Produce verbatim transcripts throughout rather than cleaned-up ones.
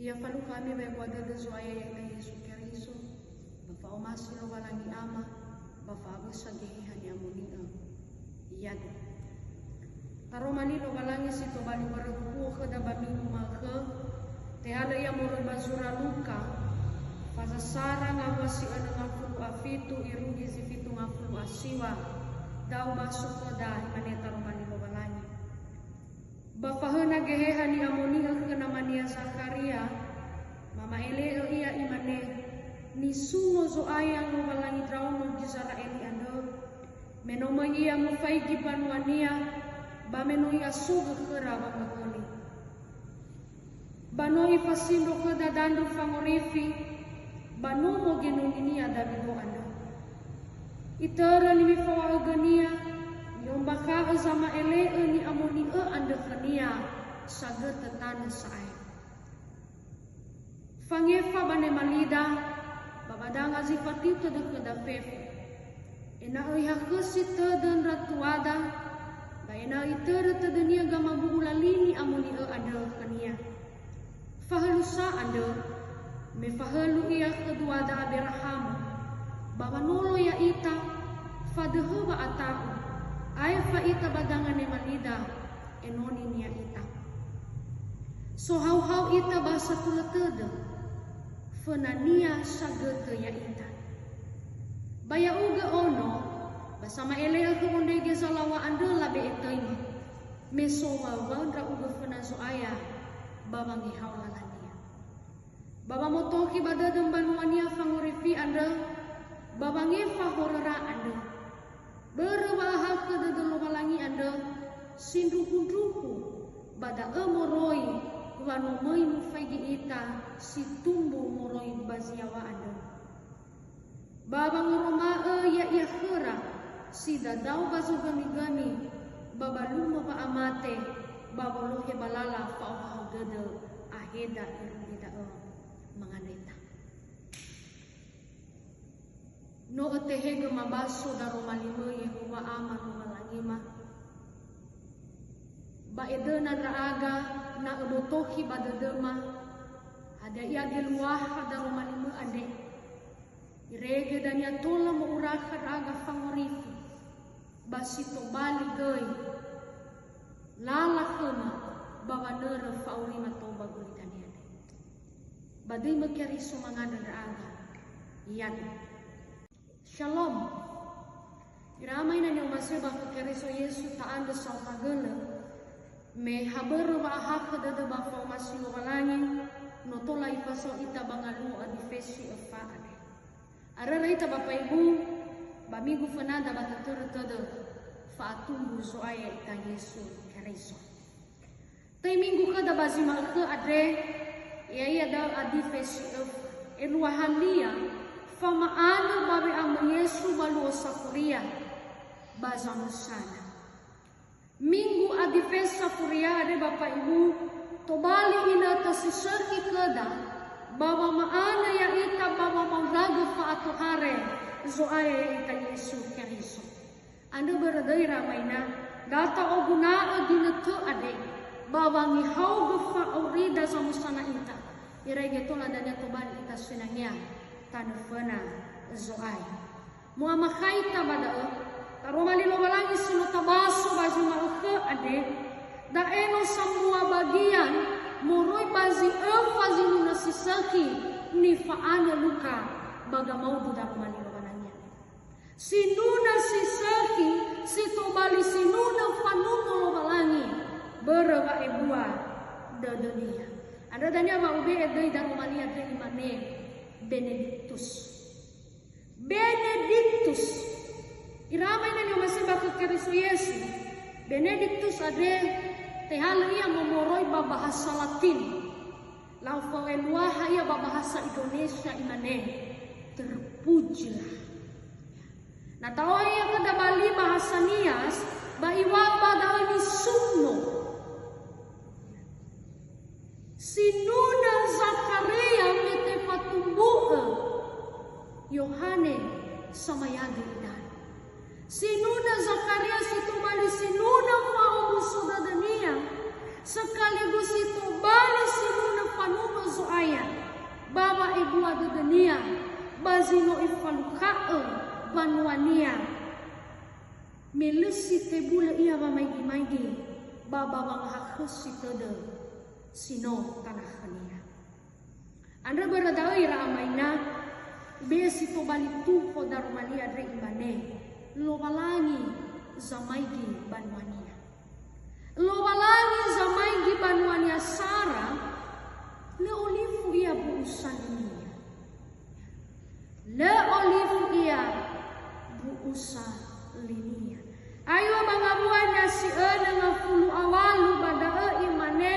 Ya falukha ami wa'ebua dödö Zo'aya ya'ita Yesu Keriso, ba fa'omasi Lowalangi Ama, ba fa'awösa Geheha Ni'amoni'ö. Yadu. Taroma li Lowalangi si tobali waraduhuo khöda ba minggu ma'ökhö, tehalö ia moroi ba zura Luka, fazasara ngawua si önö ngafulu a fitu irugi zi fitu ngafulu a siwa, da'ö baso khöda, imane taroma li Lowalangi. Ba fahöna Geheha Ni'amoni'ö khö namania Zakharia, mama'ele'ö ia imane, "Nisuno Zo'aya Lowalangi ndraono Gizera'eli andrö, me no möi ia mufaigi mbanuania, ba me no i'asogö khöra wangökhöli. Ba no ifasindro khöda dandru fangorifi, ba nomo genoninia Dawido andrö. Itörö nimifao'ögönia, mi'ombakha'ö zama'ele'ö ni'amoni'ö andrö khönia sagötö tanö sa'ae." Fangefa ba nemalida, ba ba danga zi fatiu tödö khöda fefu, ena'ö ihakhösi tödö ndra tuada, ba ena'ö itörö tödönia gamabu'ula li ni'amoni'ö andrö khönia. Fahölusa andrö, me fahölu ia khö duada Aberahamo, ba wanolo ya'ita, fadöhö wa'ata'u, aefa ita ba danga nemalida, enoninia ita. Sohauhau ita ba satulö tödö, fönania sagötö ya'ita. Ba ya'ugö ono, ba sama'ele'ö khö wondrege zalaŵa andrö labe'e töi'ö, me sowaŵaö ndra'ugö föna Zo'aya ba wangehao lalania. Ba wamotokhi ba dödö mbanuania fangorifi andrö, ba wangefa horöra andrö. Börö wa'ahakhö dödö Lowalangi andrö, sindruhundruhu, ba da'ö moroi wa no möi mufaigi ita si tumbu moroi ba zi yaŵa andrö. Ba wangoroma'ö ya'ia khöra si dadao ba zogömigömi, ba ba lumö wa'amate, ba wolohe ba lala fa'ohahau dödö aheda irugi da'ö. Mangandreta. No ötehegö mabaso daroma limö Yehowa Ama Lowalangima. Ba edöna ndra'aga na öbotokhi ba dödöma, hadia ia geluaha daroma limö andre. Irege dania tola mo'urakha ndra'aga fangorifi, ba si tobali göi lala khöma ba wanörö fa'aurima tou ba gulidania andre. Ba döimö Keriso mangandrö ndra'aga. Yadu. Shalom. Ira ama ina ni'omasi'ö ba khö Keriso Yesu, ta'andrö saohagölö, me ha börö wa'ahakhö dödö ba fa'omasi Lowalangi, no tola ifasao ita ba ngaluo Adifesi öfa andre. Arörö ita ba pa'ibu, ba minggu fönada ba tötörö tödö fa'atumbu Zo'aya ita Yesu Keriso. Töi minggu khöda ba zi ma'ökhö andre, ya'ia da'ö Adifesi öfa. Eluahania, fama'anö ba we'amö Yesu ba luo Safuria, ba zamösana. Minggu Adifesi Safuria andre ba pa'ibu, tobali inötö si sökhi khöda, ba wama'anö ya'ita ba wamaundragö fa'atohare Zo'aya ya'ita Yesu Keriso. Andrö börö döi ira ama ina, da ta'oguna'ö ginötö andre, ba wangehaogö fa'aurida zamösana ita, irege tola dania tobali ita sinangea tanö föna Zo'aya. Mu'amakhaita ba da'ö, taroma li Lowalangi si no tabaso ba zi ma'ökhö andre, da'e no sambua bagian moroi ba zi öfa zinunö si sökhi nifa'anö Luka ba gamaudu daroma li Lowalangi andre. Sinunö si sökhi, si tobali sinunö fanunö Lowalangi, börö wa'ebua dödönia. Andrö dania wa ube'e döi daroma li andre, imane, Benediktus. Benediktus. Ira ama ina ni'omasi'ö ba khö Keriso Yesu. Benediktus andre, tehalö ia momoroi ba bahasa Latin. Lau fao eluaha ia ba bahasa Indonesia, imane, "Terpujilah." Na ta'ohe ia khöda ba li bahasa Nias, ba iŵa'ö ba da'ö nisuno. Sinunö Zakharia me tefatumbu'ö Yohane Samayage Idanö. Sinunö Zakharia si tobali sinunö fa'omuso dödönia, sekaligus si tobali sinunö fanunö Zo'aya. bua dödönia, ba zi no ifalukha'ö banuania. Me lö si tebulö ia wamaigi-maigi, ba ba wangahakhösi tödö si no tanakhönia. Andrö börö da'ö ira ama ina, ibe'e si tobali tuho daromali andre imane, Lowalangi zamaigi banuania. Lowalangi zamaigi banuania sara, lö olifu ia bu'usa linia. Lö olifu ia bu'usa linia. Ayo ba ngawua nia si önö ngafulu awalu ba da'ö imane,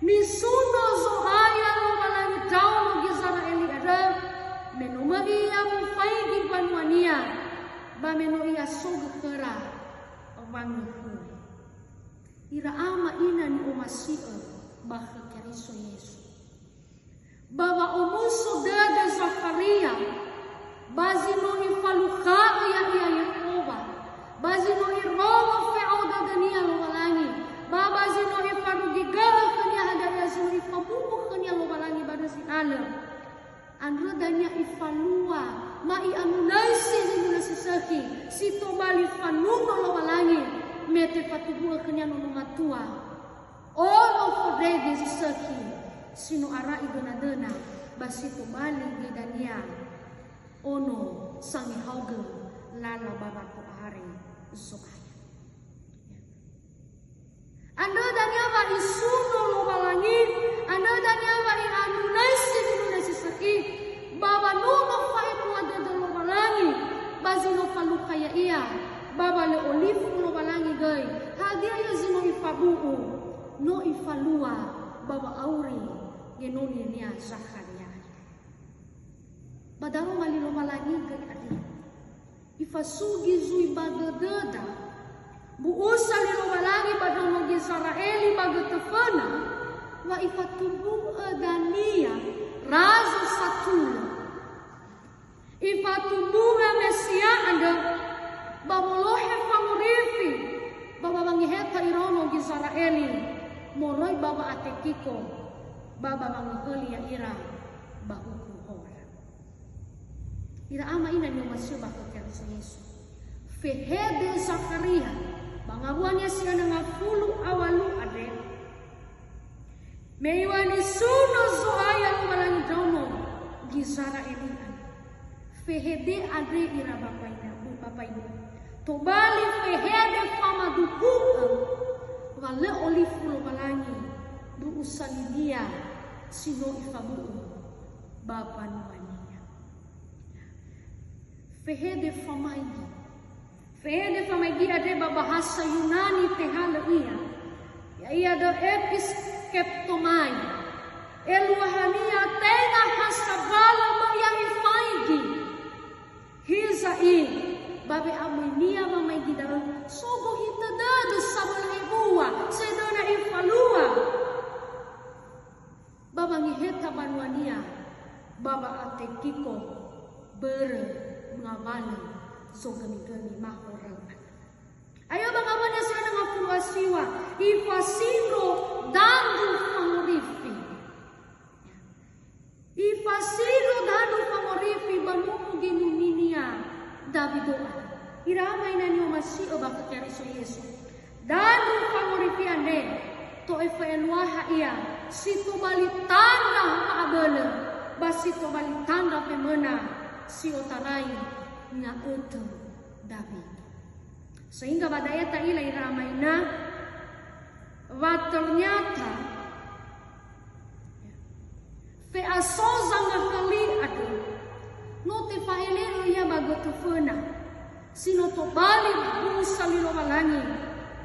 Nisuno Zo'aya Lowalangi ndraono Gizera'eli andrö, me no möi ia mufaigi banuania, ba me no i'asogö khöra wangöhöli. Ira ama ina ni'omasi'ö ba khö Keriso Yesu. Ba wa'omuso dödö Zakharia, ba zi no ifalukha'ö ya'ia Yehowa, ba zi no irongo fe'ao dödönia Lowalangi, ba ba zi no ifarugi gö'ö khönia hadia ia zi no ifabu'u khönia Lowalangi ba dösi alö. Andrö dania ifalua, ma i'anunaisi zi muna si sökhi, si tobali fanuno Lowalangi, me tefatubu'ö khönia nono matua. Ono fondrege zi sökhi, si no ara'i döna-döna, ba si tobali göi dania ono sangehaogö lala ba wato'are Zo'aya. Andrö dania wa isuno Lowalangi, andrö dania wa i'anunaisi zi muna si sökhi, ba wanuno fa'ebua dödö Lowalangi, ba zi no falukha ya'ia, ba wa lö olifu Lowalangi göi, hadia ia zi no ifabu'u, no ifalua ba wa'auri genoninia Zakharia. Ba daroma li Lowalangi göi andre. Ifasugi zui ba dödöda, bu'usa li Lowalangi ba ndraono Gizera'eli ba götö föna, wa ifatubu'ö dania razo satulö. Ifatubu'ö Mesia andrö ba wolohe fangorifi, ba ba wangeheta iraono Gizera'eli moroi ba wa'atekiko, ba ba wangöhöli ya'ira ba huku hora. Ira ama ina ni'omasi'ö ba khö Keriso Yesu. Fehede Zakharia, ba ngawuania si önö ngafulu awalu andre, me iŵa'ö nisuno Zo'aya Lowalangi ndraono Gizera'eli andrö. Fehede andre ira bapa ina, bu bapa ina. Tobali fehede famaduhu'ö wa lö olifu Lowalangi bu'usa linia si no ifabu'u ba mbanuania. Fehede famaigi. Fehede famaigi andre ba bahasa Yunani tehalö ia. Ya'ia da'ö episkeptomai. Eluahania tenga ha sabala ba ia ifaigi. Hiza'i, ba we'amöinia wamaigi da'ö, so gohitö dödö sabölö ebua, sedöna ifalua. Ba wangeheta banuania, ba wa'atekiko börö ngawalö zogömigömi mahoröu andrö. Ayo ba ngawuania si önö ngafulu a siŵa, ifasindro dandu fangorifi. Ifasindro dandu fangorifi ba nomo genoninia Dawido andrö. Ira ama ina ni'omasi'ö ba khö Keriso Yesu. Dandu fangorifi andre, to'efa'eluaha ia, si tobali tandra wa'abölö, ba si tobali tandra femöna, si otarai nga'ötö Dawido. Sehingga ba da'e ta'ila ira ama ina, wa ternyata Fe'aso zangahöli andrö, no tefa'ele'ö ia ba götö föna, si no tobali bu'usa li Lowalangi,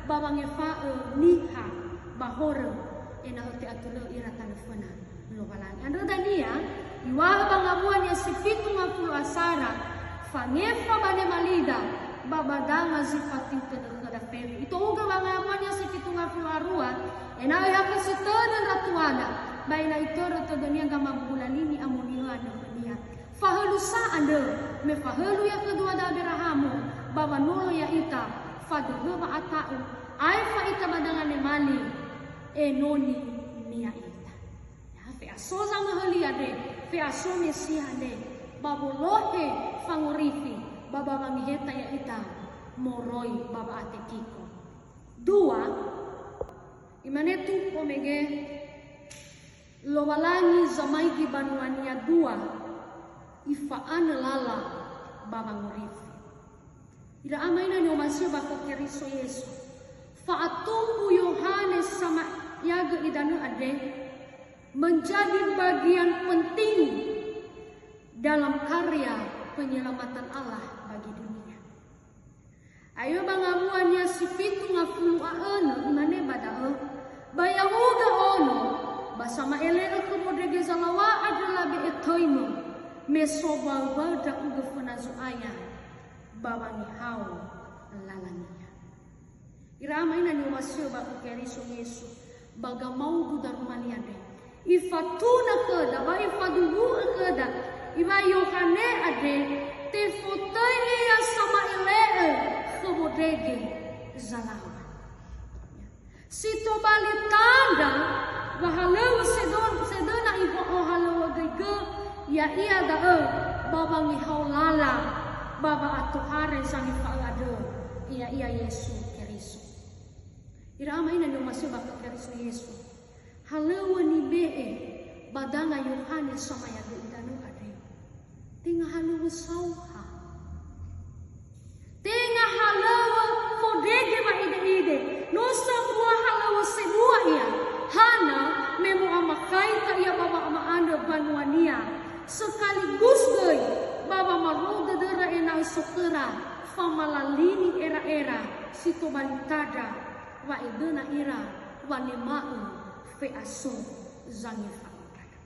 ba wangefa'ö niha ba horö, ena'ö te'atulö ira tanö föna Lowalangi. Andrö dania, iŵa'ö ba ngawuania si fitu ngafulu a sara, fangefa ba nemalida, ba ba danga zi fatiu tödö khöda fefu. Itohugö ba ngawuania si fitu ngafulu a rua, Ena'ö ihakhösi tödö ndra tuada, ba ena'ö itörö tödönia gamabu'ula li ni'amoni'ö andrö khönia. Fahölu sa andrö, me fahölu ia khö duada Aberahamo, ba wanolo ya'ita, fadöhö wa'ata'u, aefa ita ba danga nemali, enoni-Nia ita. Ya, fe'aso zangahöli andre, Fe'aso Mesia andre ba wolohe fangorifi ba, ba wangeheta ya'ita moroi ba wa'atekiko. Dua, imane tu'o mege, Lowalangi zamaigi banua-Nia dua, ifa'anö lala ba wangorifi. Ira ama ina ni'omasi'ö ba khö Keriso Yesu, fa'atumbu Yohane Sama'eagö Idanö andre menjadi bagian penting dalam karya penyelamatan Allah bagi dunia. Ayo ba ngawua-Nia si fitu ngafulu a önö, imane ba da'ö, "Ba ya'ugö ono, ba sama'ele'ö khö wondrege zalaŵa andrö labe'e töimö, me so mbaŵa'ö ndra'ugö föna Zo'aya, ba wangehao lalania." Ira ama ina ni'omasi'ö ba khö Keriso Yesu, ba gamaudu daromali andre, ifatunö khöda ba ifaduhu'ö khöda, iŵa'ö Yohane andre, tefotöi ia sama'ele'ö khö wondrege zalaŵa. Si tobali tandra wa halöŵö sedo-, sedöna iho'ohalöŵögöigö, ya'ia da'ö ba wangehao lala ba wa'atohare Zangefa'ö andrö, ya'ia Yesu Keriso. Ira ama ina ni'omasi'ö ba khö Keriso Yesu, halöŵö nibe'e ba danga Yohane Sama'eagö Idanö andre, tenga halöŵö saoha. Tenga halöŵö fondrege wa'ide-ide, no sambua halöŵö sebua ia. Hana, me mo'amakhaita ia ba wama'andrö banua-Nia, sekaligus göi ba wamarou dödöra ena'ö so khöra famalalini era'era si tobali tandra, wa edöna ira wanema'ö fe'aso Zangefa'ö andrö.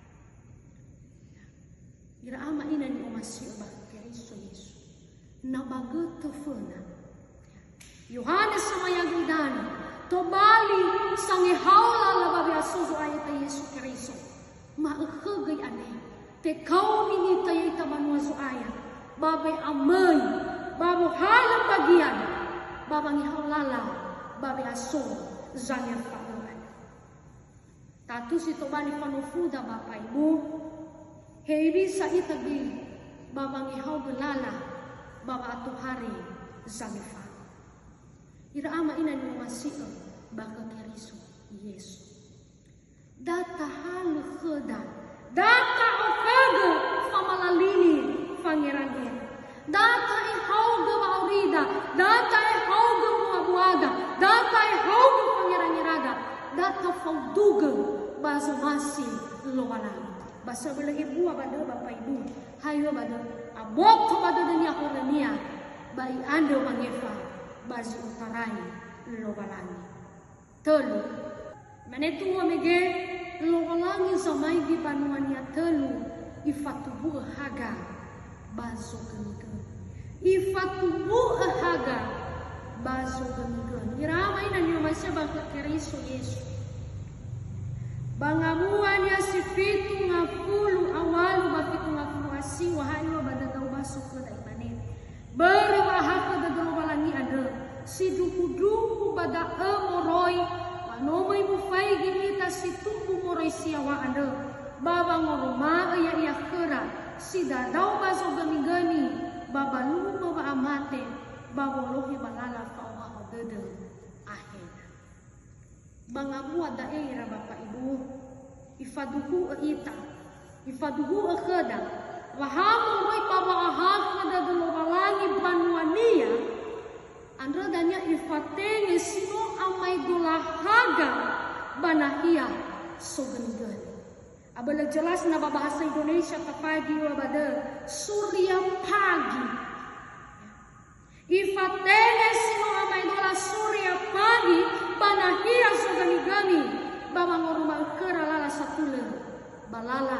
Ira ama ina ni'omasi'ö ba khö Keriso Yesu, na ba götö föna, Yohane Sama'eagö Idanö tobali sangehao lala ba we'aso Zo'aya ya'ita Yesu Keriso. Ma'ökhö göi andre, tekaoni ita ya'ita banua Zo'aya ba we'amöi, ba wohalö bagian ba wangehao lala ba we'aso Zangefa'ö andrö. Tatu si tobali fanofuda Bapa Ibu, hewisa ita göi ba wangehaogö lala ba wa'atohare Zangefa'ö. Ira ama ina ni'omasi'ö ba khö Keriso Yesu. Da tahalö khöda, da ta'okhögö famalalini fangera-ngera. Da ta'ehaogö wa'aurida, da ta'ehaogö mbuabuada, da ta'ehaogö fangera-ngerada, da tafaodugö ba zomasi Lowalangi. Ba sabölö ebua ba dödö Bapa Ibu, hayo ba dödö, aboto ba dödönia horönia, ba i'andrö mangefa ba zi otarai Lowalangi. Tölu. Mane tu'ö mege, Lowalangi zamaigi banua-Nia tölu, ifatubu'ö haga ba zogönigöni. Ifatubu'ö haga ba zogönigöni. Ira ama ina ni'omasi'ö ba khö Keriso Yesu. Ba ngawua-Nia si fitu ngafulu a ŵalu ba fitu ngafulu a siwa, hayo ba dödöu ba so khöda, imane, Börö wa'ahakhö dödö Lowalangi andrö, sindruhundruhu ba da'ö moroi, ba no möi mufaigi ita si tumbu moroi si yaŵa andrö, ba wangoroma'ö ya'ia khöra, si dadao ba zogönigöni, ba ba luo wa'amate, ba wolohe ba lala fa'ohahau dödö ahera. Ba ngawua da'e ira Bapa Ibu, ifaduhu'ö ita, ifaduhu'ö khöda, wa ha moroi ba wa'ahakhö dödö Lowalangi banua-Nia, andrö dania ifatenge si no amaedola haga ba nahia sogönigöni. Abölö jelas na ba bahasa Indonesia tafagi wa ba dö, Surya Pagi. Ifatenge si no amaedola Surya Pagi ba nahia sogönigöni, ba wangoroma'ö khöra lala satulö, ba lala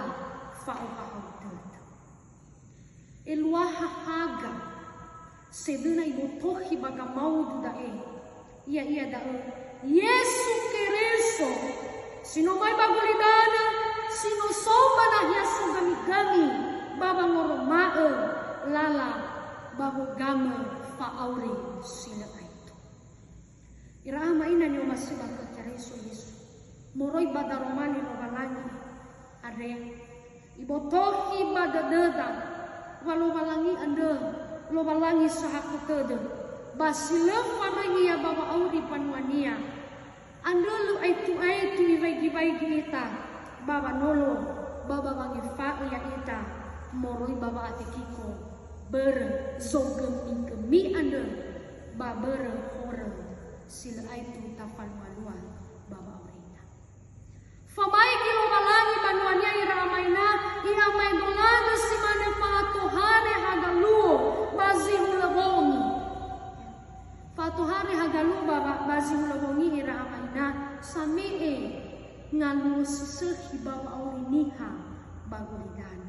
fa'ohahau dödö. Eluaha haga sedöna ibotokhi ba gamaudu da'e, ya'ia da'ö Yesu Keriso, si no möi ba gulidanö, si no so ba nahia sogönigöni, ba wangoroma'ö lala ba wogamö fa'auri si lö aetu. Ira ama ina ni'omasi'ö ba khö Keriso Yesu, moroi ba daromali Lowalangi andre, Ibotohi ba dödöda wa Lowalangi andrö Lowalangi sahakhö tödö, ba si lö faröi Ia ba wa'auri mbanua-Nia. Andrö lö aetu-aetu iwaigi-waigi ita ba wanolo ba ba wangefa'ö ya'ita moroi ba wa'atekiko, börö zogömi-gömi andrö ba börö horö si lö aetu tafalua-lua ba wa'aurida. Famaigi Lowalangi mbanua-Nia ira amaina, i'amaedolagö si mane fa'atohare haga luo ba zi hulö wongi. Fa'atohare haga luo ba, ba, ba zi hulö wongi ira amaina, same'e ngaluo si sökhi ba wa'auri niha ba gulidanö.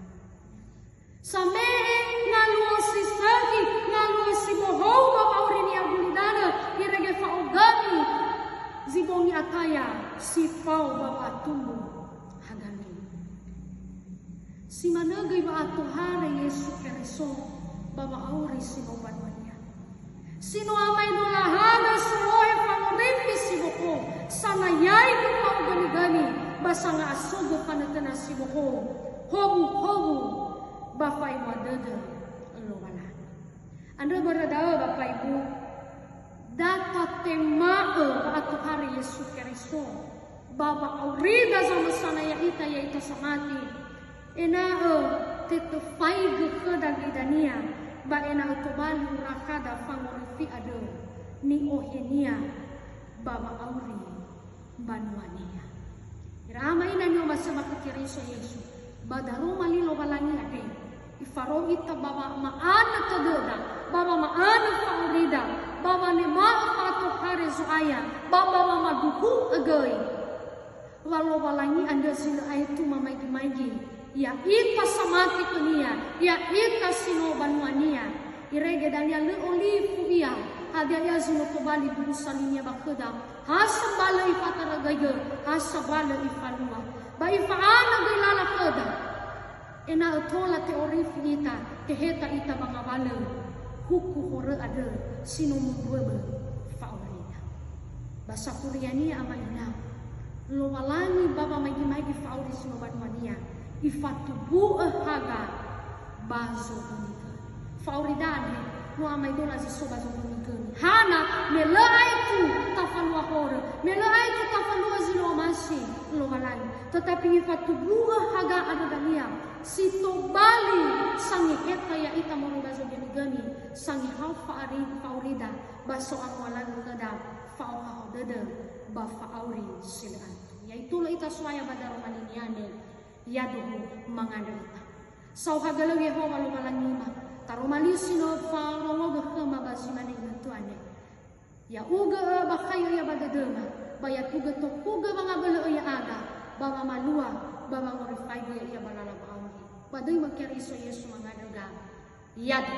Same'e ngaluo si sökhi, ngaluo si bohou ba wa'auri niha gulidanö, irege fa'ogömi zi bongi ataya si fao ba wa'atumbu haga luo. Si manö göi wa'atohare Yesu Keriso ba wa'auri si no mbanua-Nia. Si no amaedola haga solohe fangorifi si bohou, sanayaigö fa'ogömi-gömi, ba sanga'asogö fanötöna si bohou, howuhowu ba fa'ebua dödö Lowalangi. Andrö börö da'ö, Bapak Ibu, da tatema'ö wa'atohare Yesu Keriso ba wa'aurida zamösana ya'ita, ya'ita samati, ena'ö tetöfaigö khöda göi dania, ba ena'ö tobali urakhada fangorifi andrö ni'ohe-Nia ba wa'auri mbanua-Nia. Ira ama ina ni'omasi'ö khö Keriso Yesu, ba daroma li Lowalangi andre, Ifarou ita ba wama'anö tödöda, ba wama'anö fa'aurida, ba wanema'ö fa'atohare Zo'aya, ba, ba wamaduhu'ö göi. Wa Lowalangi andrö zi lö aetu mamaigi-maigi, ya'ita samati khö-Nia, ya'ita si no banua-Nia. Irege dania lö olifu Ia, hadia Ia zi no tobali duhusa linia ba khöda, ha sambalö Ifatarögaigö, ha sambalö Ifalua. Ba Ifa'anö göi lala khöda. Ena'ö tola te'orifi ita, teheta ita ba ngawalö huku horö andrö si no mumbuöbö fa'aurida. Ba safuriania ama ina, Lowalangi ba wamaigi-maigi fa'auri si no banua-Nia, Ifatubu'ö haga ba zogömi-gömi. Fa'aurida andre, no amaedola zi so ba zogömi-gömi. Hana, me lö aetu tafalua horö, me lö aetu tafalua zi no omasi Lowalangi. Tetapi Ifatubu'ö haga andrö dania, si tobali sangeheta ya'ita moroi ba zogömi-gömi, sangehao fa'ari-, fa'aurida, ba so'amualagö khöda fa'ohahau dödö ba fa'auri si lö aetu. Yaitu lö ita so'aya ba daroma li-Nia andre, yaduhu mangandrö ita. Saohagölö Yehowa Lowalangima, taroma li si no farongogö khöma ba zi mane inötu andre. Ya'ugö ö'abakhai'ö ia ba dödöma, ba ya'ugö tokugö wangabölö'ö ya'aga, ba wamalua, ba wangorifaigö ya'ia ba lala wa'auri. Ba döi-Mö Keriso Yesu mangandrö ga'a. Yadu.